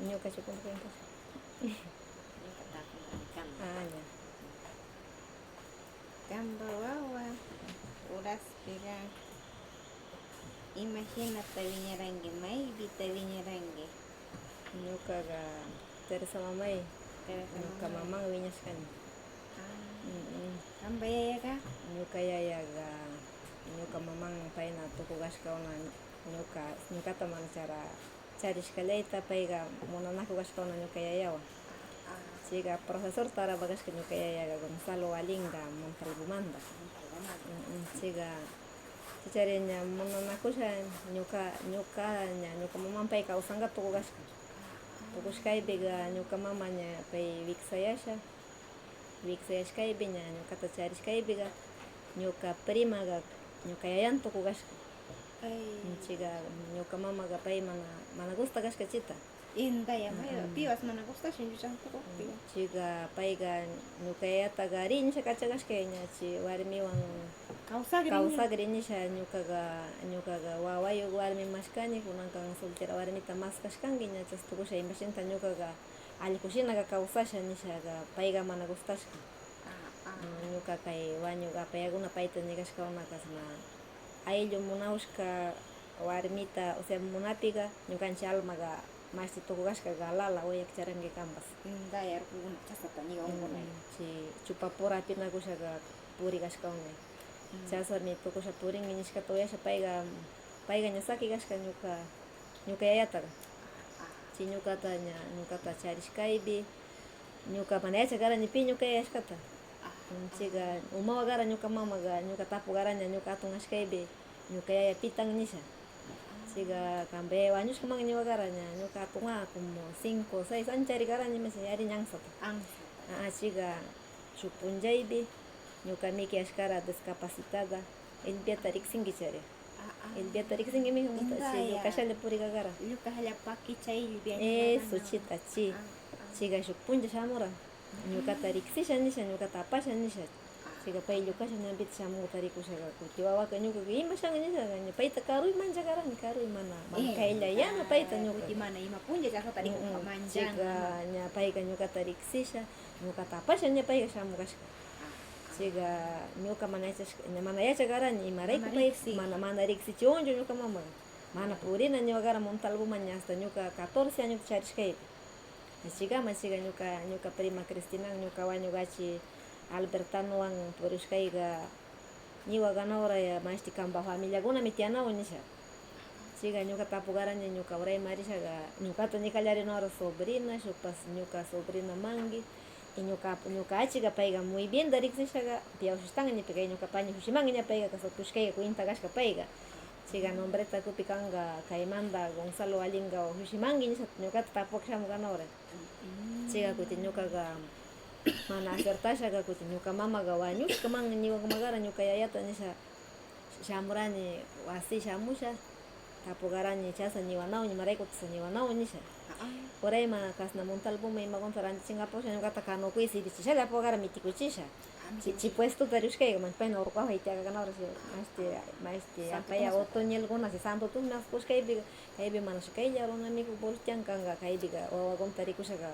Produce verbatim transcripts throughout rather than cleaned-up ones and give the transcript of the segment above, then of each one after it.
Ñuqa chukunta cuentas. Ñuqa tapunkami kanpa. Ah, ya. Kanpa wawa uraspiqa, imahinata wiñaranki, maypita wiñaranki? Ñuqaqa Teresa mamay, Teresa ñuqa mamay. Maman wiñashkani. Ah. Mm, mm. Kanpa yayaqa? Ñuqa yayaqa, ñuqa maman payna tukukashkawna ñuqa, ñuqata mana chara, charishkallayta payqa munanakuq kashkawna ñuqa yayawan. Ah. Chayqa profesor tarapakashka ñuqa yayaqa Gonzalo Walinga Montalbomanta. Montalbomanta. Mm, mm, chayqa, chaychari ña munanakusha ñuqa, ñuqa ña ñuqa maman pay kawsanqa tukukashka. Tukushkaypiqa ñuqa mama ña pay wiksayasha. Wiksayashkaypi ña ñuqata charishkaypiqa, ñuqa primaqa ñuqa yayan tukukashka. Ay. Chayqa ñuqa mamaqa pay mana, mana gusta kashka chita. Indaya, mm, mayqa, mm, pipas mana gustashanchu chay tukukpiqa. Mm, chayqa payqa ñuqa yayataqa ri nisha kachakashka ña chay warmiwan kawsakri, kawsakri nisha, ñuqaqa, ñuqaqa wawayuq warmi mashkani, kunanqa soltera warmita maskashkanki, ña chas tukusha imashinta ñuqaqa allqushinaqa kawsasha nishaqa payqa mana gustashka. Ah, ah. Mm, ñuqa kay wañuq apayakuna payta ñiqashkawna kasna ayllu munawshka warmita, o sea, munapiqa ñuqanchik almaqa mashti tukukashkaqa lala uyakcharanki kanpas. Mm, dayarkukuna chasata ñiqankuna. Mm, chay chupapura apinakushaqa purikashkawmi. Mm. Chasarmi tukusha purinki nishkata uyasha payqa, payqa ña saki kashka ñuqa, ñuqa yayataqa. Ah, ah. Chay ñuqata ña, ñuqata charishkaypi, ñuqa mana yachaq karaña pi ñuqa yayashkata. Ah. Mm, chayqa, ah, umawan kara ñuqa mamaqa, ñuqa tapu karaña, ñuqa hatun kashkaypi, ñuqa yaya pitan nisha. Ah. Chayqa, kanpa yaya wañushkaman ñuqa karaña, ñuqa hatun, ah, como cinco, seis años chari karaña, imasha, yari ñansata. Ansata. Ah, chayqa, shuk p'unchaypi, ñuqa Miki ashkara discapacitada, Elviata riksinkichari. Ah, ah. Elviata riksinki, mijo, indaya. Chay llukashalla purikakara. Llukashalla pakicha Elvia. Eso, ñuqakuna. Chita, chi. Ah, ah. Chayqa shuk p'unchaw shamura. Ñuqata riksisha nisha, ñuqata apasha nisha. Ah. Chayqa pay llukasha ñanpita shamuqta rikushaqa, kuti wawaqa ñuqaqa imashan nishaqa, ña payta karuy manchakaraña, karuy mana, mana, eh, kaylla yana payta ñuqa. Kuti mana ima p'unchaw chasata rikuq, mm, manchana. Chayqa ña payqa ñuqata riksisha, ñuqata apasha ña payqa shamukashqa. Ah, ah. Chayqa ñuqa mana yachashka, mana yachaq karaña imarayku pay mana, mana riksichunchu ñuqa mamaqa. Mana purina ñuqa kara Montalboman ña hasta ñuqa catorce añota charishkaypi. Chayqa, chayqa ñuqa, ñuqa prima Cristina, ñuqa wañuq achi Albertanowan purishkayqa, ñuqa kanawra ya, mashti kanpa familiakunami tiyanawan nisha. Chayqa ñuqa tapu karaña, ñuqa urayman rishaqa, ñuqata ña kallarinawra sobrina, shukpas ñuqa sobrina Mangi, y ñuqa, ñuqa achiqa payqa muy bienta riksishaqa, piyaw sushtanqa ña payqa ñuqa paña sushimanqa ña payqa, kasa tushkayqa cuenta kashka payqa. Chayqa nombreta kupi kanqa, kaymanta Gonzalo Allinga sushimanki nisha ñuqata tapuq shamuq kanawra. Chayqa kuti ñuqaqa mana acertashaqa kuti ñuqa mamaqa wañushkaman niwanmagara ñuqa yayata nisha shamurani, wasi shamusha, tapu karaña chasa niwanawan, imaraykuta chasa niwanawan nisha. Ah, ah. Urayman kasna Montalboman imakunata rantichinkapusha ñuqata kanukuy sirichisha, tapu kara mitikuchisha. Ah, chi, chi puestota rikushkayqa, manchpayna urquwan haytiyaka kanawra, si, mashti, mashti, apaya otoñelkuna, si santo tusnas kushkaypiqa, kaypi mana shu kaylla runa mikuq bolshan kanqa, kaypiqa wawakunata rikushaqa,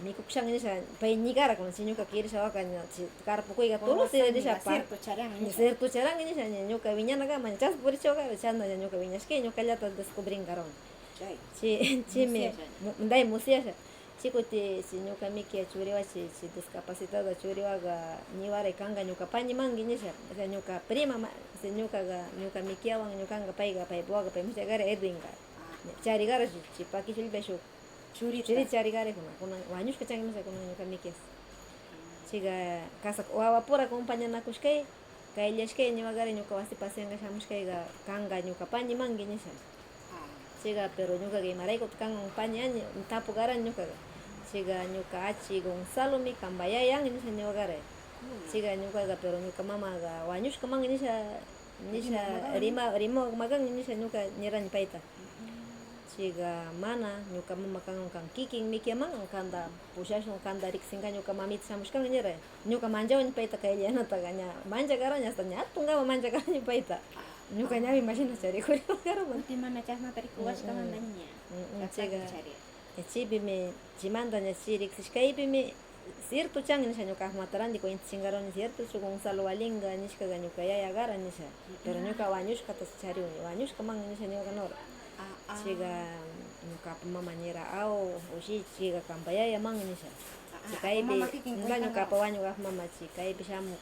mikukushan nisha, pay ñiqara kuna, si ñuqa kirisha waqa, ña, si karpukuyqa tulusi nisha, pa, cierto charanqa nisha, ña, ñuqa wiñanakama, ña, chas purichawqa, chasna, ña, ñuqa wiñashkay, ñuqallata descubrinqaron. Chay. Chi, chimi, musyasha, ña, mu-, day musyasha. Chi kuti, si ñuqa Mikia churiwa, chi, chi discapacitada churiwaqa, ñiwaray kanqa ñuqa pañi Mangi nisha, o sea, ñuqa prima ma-, si ñuqaqa, ñuqa Mikiawan ñuqanqa payqa, pay wawaqa, pay musyaqara Edwinqa. Ah. Chariqara, chi, chi pakichullpi shuk churita, churita chariqara, kuna, kuna wañushka chankimasha, kuna ñuqa Mikias. Chayqa, kasa wawapura acompañanakushkay, kayllashkay, ñuqaqara ñuqa wasi paseanqa shamushkayqa, kanqa ñuqa pañi Mangi nisha. Ah. Chayqa, pero ñuqaqa imaraykuta kanman pañi añi, tapuqaraña ñuqaqa. Chayqa, ñuqa achi Gonzalomi kanpa yayan nisha ñuqaqara. Mm. Chayqa, ñuqaqa, pero ñuqa mamaqa wañushkaman nisha, nisha rima, rimaman kan nisha ñuqa niraña payta. Ujú. Chayqa mana, ñuqa mama kanman kan kikin Mikiaman, kanta pushashun, kanta riksinqa ñuqa mamita shamushkan nira. Ñuqa manchawaña payta kaylla yanataqa, ña manchaqaraña, hasta ña hatunkaman manchaqaraña payta. Ah. Ñuqa ñawi mashina charikuriwaqaraman. Kuti mana chasnata rikuwashkamanta ña. Mm, mm, chayqa, chari. Chaypimi, chaymanta ña chay riqsishkaypimi, cierto chan nisha, ñuka ajmata randi cuentachinkaruni, ciertochu Gonzalo walinqa nishkaqa ñuka yaya kara nisha. Pero ñuka wañushkata chariuni, wañushkaman nisha ñuka nora. Chayqa ñukapa mama nira, aw, ushi, chayqa kanpa yayaman nisha. Chay kaypi, ñukapa wañuq ajmama chay kaypi shamuq.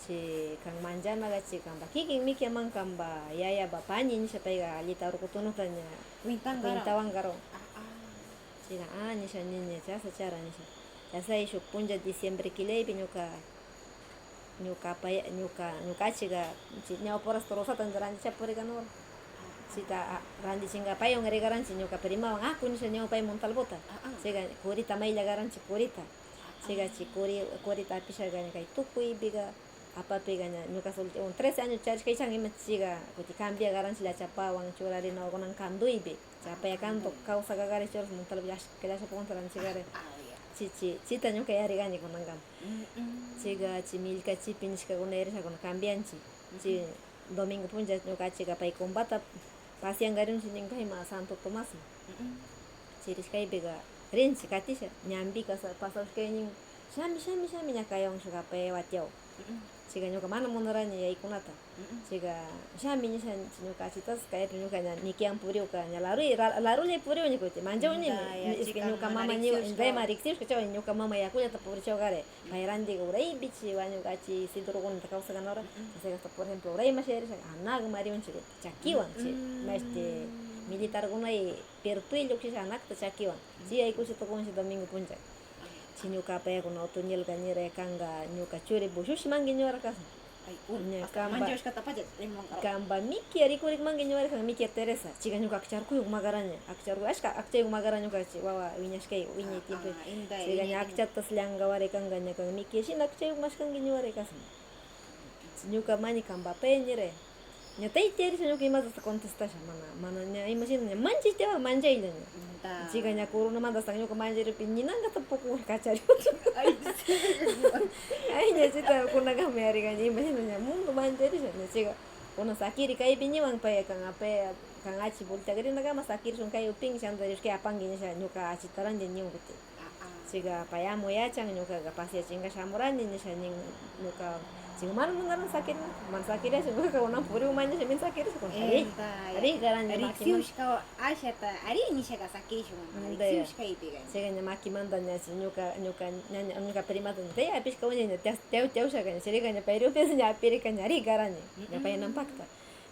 Chay kan manchanaqa chay kanpa kikin mikiaman kanpa yayapa pani nisha payqa allita urqutunuta ña cuentawan karun. Chayqa, ah, nisha, ñaña, chasa chara nisha. Chasa shuk puncha diciembre killaypi ñuka, ñuka paya, ñuka, ñukanchikqa chay ñawpa horas torosata randichapurika nora. Chayta, ah, randichinka paywan rikaranchik ñuka primawan, aku nisha ñawpa pay Montalvota. Chayqa kurita mayllakaranchik, kurita. Chayqa chay kuri, kurita apishaka ña kay tukuypika, apapiqa ña ñuka soltero trece años charishkaychan ima chayqa, kuti cambiakaranchik llachapawan churarinawan kunan kanduypi. Chapaya kandu kawsakakari churasmun tal vez ashka llachapawan taranchikari. Chi, chi, chita ñuka yarikani kunankama. Chayqa chay millkachipi nishkakuna yarishakuna cambianchik. Chay domingo puncha ñukanchikqa pay kumbata paseankarinchik ninka ima Santo Tomasman. Chay rishkaypika rinchik katisha, ñanpika sa-, pasashkaynin, shami, shami, shami, ña kaywan shuk apaya watiyaw. Chayqa ñuka mana munarani yaykunata. Chayqa shami nisha, ñuka achitas kaypi ñuka ña mikian puriuka, ña laruy, la-, larullay puriu ña kuti, manchawni, es que ñuka mama ña, dayma riksiushka chawa, ñuka mama yakullata purichaw kari. Pay randika uraypi chay wañukachi sidurgunta kawsakanora. Chayqa, por ejemplo, urayman shayarisha, anaga mariunchik, chakiwan, chay, mashti, militarkuna y pertuy llukshisha anakta chakiwan. Chay yaykushi tukunshi domingo puncha. Chay ñuka apayakuna otoñelqa nira, kanqa ñuka churi bushushi mangi ñuara kasan. Ña, kanpa, kanpa mikia rikurikmanki ñuari kan, mikia Teresa, chayqa ñuka akcharkuyuk makaraña, akcharkuy, ashka akchayuk makara ñuka chay wawa wiñashkay, wiñay tiempo. Chayqa ña akchatas llankawari kanqa, ña kan mikia shina akchayuk mashkanki ñuari kasan. Ñuka mani kanpa apay nira. Ña taytay risha ñuka imatasta contestasha, mana, mana ña imashina ña manchayta manchayllaña. Chayqa ña corona mandastan ñuka mancharipi ninangata poco kachari. Ay, ña chayta kunakama yarigaña, imashina ña mundo mancharisha, ña chayqa. Kunan sakiri kaypi niwan pay kan, apay kan achi voltearinakama sakirishun kay upin, chanta rishkay apanki nisha ñuka achita randi niwan kuti. Chayqa pay amo yachan, ñukaqa paseachinka shamurani nisha nin, ñuka. Chayqa mana munaran sakirina, mana sakiriasha, ñukaqa kunan puriuman nisha, min sakirisha kunan. Ari, ari, garani. Riksiushka ashata, ari, nishaka sakirishun, riksiushka ipiga. Chayqa ña makimanta ña, si ñuka, ñuka, ña, ña, ñuka primata ña, tayta apishka uña ña, tias, tiau, tiaushaka ña, chiriga ña, pay riupias ña, apirika ña, ari, garani, ña, payananpakta.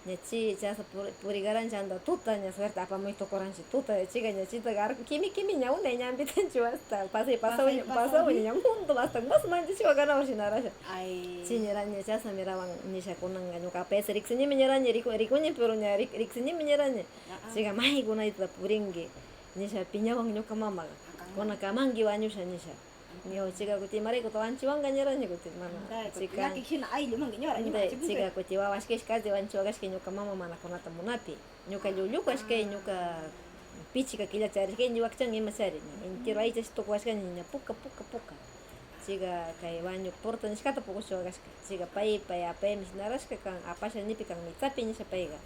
Ña chay chasa puri-, purigaran chanta tuta, ña suerte apamuy tukuranchik tuta, chayqa ña chaytaqa arco kimi, kimi ña unay ñampitanchik hasta pasay, pasay, pasay, pasay, pasay, ña mundo hasta mas manchachiwa ganawar shinarasha. Ay. Chay ñaran ña chasa mirawan nisha kunanqa ñuka apaysa riksinimi ñaran ña riku-, rikuni, pero ña rik-, riksinimi ñaran ña. Chayqa maykunayta purinki, nisha piñawan ñuka mamaqa. Kunakamanki wañusha nisha. Ña, chayqa kuti imaraykuta wanchiwanqa ñaraña kuti mana. Chayqa, chayqa kuti wawa ashkashka, wanchiwakashka ñuka mama mana kunata munapi. Ñuka llullu kashkay, ñuka pichka killa charishkay, wakchan ima chari. Entero aychash tukuwashka ña puka, puka, puka. Chayqa kay wañu purta nishkata pukuchiwakashka. Chayqa pay, pay apaymi shinarashka kan, apasha nipi kan mitsapi nisha payqa.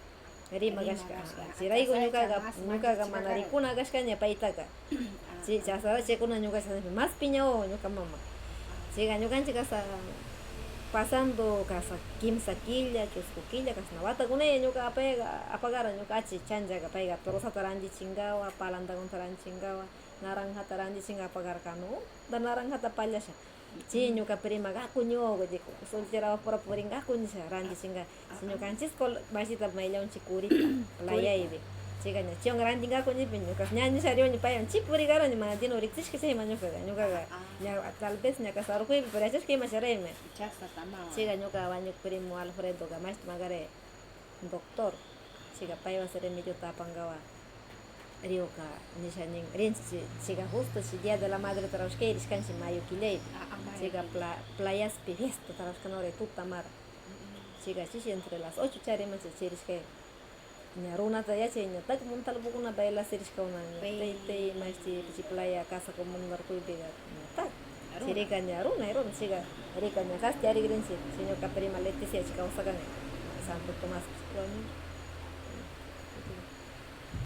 Rima kashka, chirayku ñukaqa, ñukaqa mana rikuna kashkaña paytaqa. Chay chasara chaykuna ñuka chasarapi mas piñawawan ñuka mama. Chayqa ñukanchik kasa pasando kasa kimsa killa, chusku killa, kasna watakunaya ñuka apayqa, apagara ñuka achi chanllaqa payqa torosata randichinkawa, palantakunata randichinkawa, naranjata randichinka apagara kanu, da naranjata pallasha. Chay ñuka primaqa, aku ñuqa, dijo, solterawan pura purinqa, aku nisha randichinqa. Si ñukanchis col-, masita mayllawanchik kurita, playaypi. Chayqa ña chaywan randinqaku nipi, ñuqa ña nisha riwani paywan, chay purigarani mana dino riksishka chayman ñuqaqa. Ñuqaqa ña tal vez ña casarukuypi, pero yachashka ima sharaymi. Chayqa ñuqa wañuq primo Alfredoqa mashti maqaray. Doctor, chayqa paywan remediota apanqawa, riuqa nisha nin, rinchik, chayqa justo chay Día de la Madre tarawashkay rishkanchik mayo killaypi. Chayqa pla-, playaspi fiesta tarawashkanawri tutamara. Chayqa chishi entre las ocho chariman chay rishkay. Ña runata yachay, ña tak Montalvokuna bailasirishkawan, ña taytay, mashti, pichi playa, casa como munarkuypiqa, ña tak. Chiriqa ña runa, runa, chayqa, rika ña kasti arigrinchik, señorka prima Leticia chayqa kawsakan, Santo Tomás,